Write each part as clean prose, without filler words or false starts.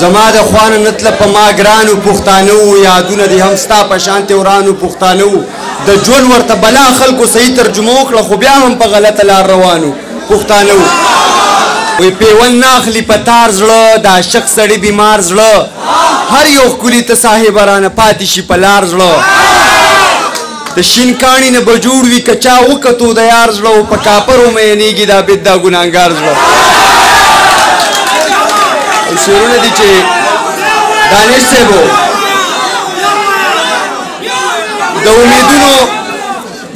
زما د خوانه نتله په ما ګرانو پښتانه وو، یادونه دې هم ستا په شانتې ورانو پښتانه وو. د ژوند ورته بلا خلکو صحیح ترجمه وکړه، خو بیا هم په غلطه لار روانو پښتانه وو. وی پیوند نه اخلي په تار زړه، د عاشق سړي بیمار زړه، هر یو ښکلي ته صاحبه رانه پاتې شي په لار زړه. د شین کاڼي نه به جوړ وي که چا وکتو د یار زړه، او په کاپرو مینېږي دا بد دا ګناهګار زړه. او شعرونه دي چې دانش صاحب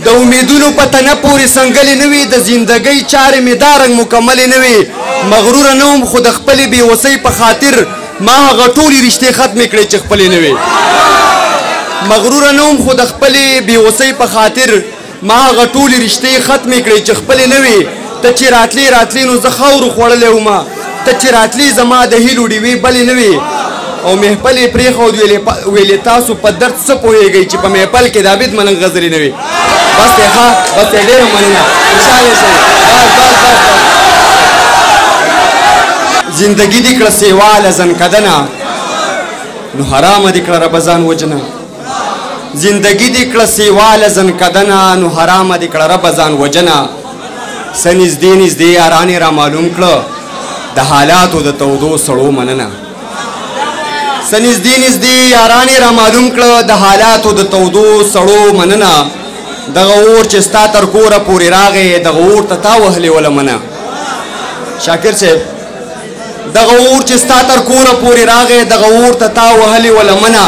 د امیدونو په تنه پورې څنګلې نه وي، د زندګۍ چارې مې دا رنګ مکملې نه وي. مغروره نه وم خو د خپلې بې وسۍ په خاطر ما هغه ټولې رشتې ختمې کړې چې خپلې نه وي. مغروره نه وم خو د خپلې بې وسۍ په خاطر ما هغه ټولې رشتې ختمې کړې چې خپلې نه وي. ته چې راتلې راتلې نو زه خاورو خوړلی وم، ته چې راتلې زما د هیلو ډیوې بلې نه وي. او محفل یې پرېښود، ویلې تاسو په درد څه پوهېږئ چې په محفل کې د عابد ملنګ غزلې نه وي. بس دی ښه، بس دی، ډېره مننه، خوشحاله شئ. بس بس بس بس. زندګي دې کړه سیوا له ځنکدنه، نو حرامه دې کړه ربه ځان وژنه. زندګي دې کړه سیوا له ځنکدنه، نو حرامه دې کړه ربه ځان وژنه. څه نږدې نږدې یاران یې را معلوم کړه، د حالاتو د تودو سړو مننه. څه نږدې نږدې یاران یې را معلوم کړه، د حالاتو د تودو سړو مننه. دغه اور چې ستا تر کوره پورې راغی، دغه اور ته تا وهلې وله منه. شاکر صاحب، دغه اور چې ستا تر کوره پورې راغی، دغه اور ته تا وهلې وله منه.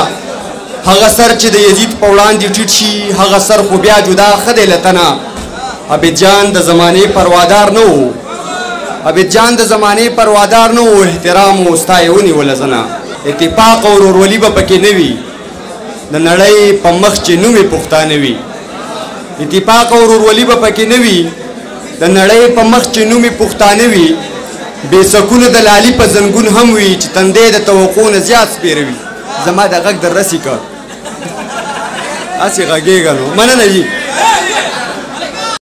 هغه سر چې د یزید په وړاندې ټیټ شي، هغه سر خو بیا جدا ښه دی له تنه. عابد جان د زمانې پروادار نه و، عابد جان د زمانې پروادار نه و، احترام و ستا یې ونیوله زنه. اتفاق او ورورولي به پکې نه وي، د نړۍ په مخ چې نوم یې پښتانه وي. اتفاق او ورورولي به پکې نه وي، د نړۍ په مخ چې نوم یې پښتانه وي. بې سکونه د لالي په زنګون هم وي، چې تندی د توقع نه زیات سپېره وي. زما د غږ در رسي که هسې غږېږه نو. مننه جي.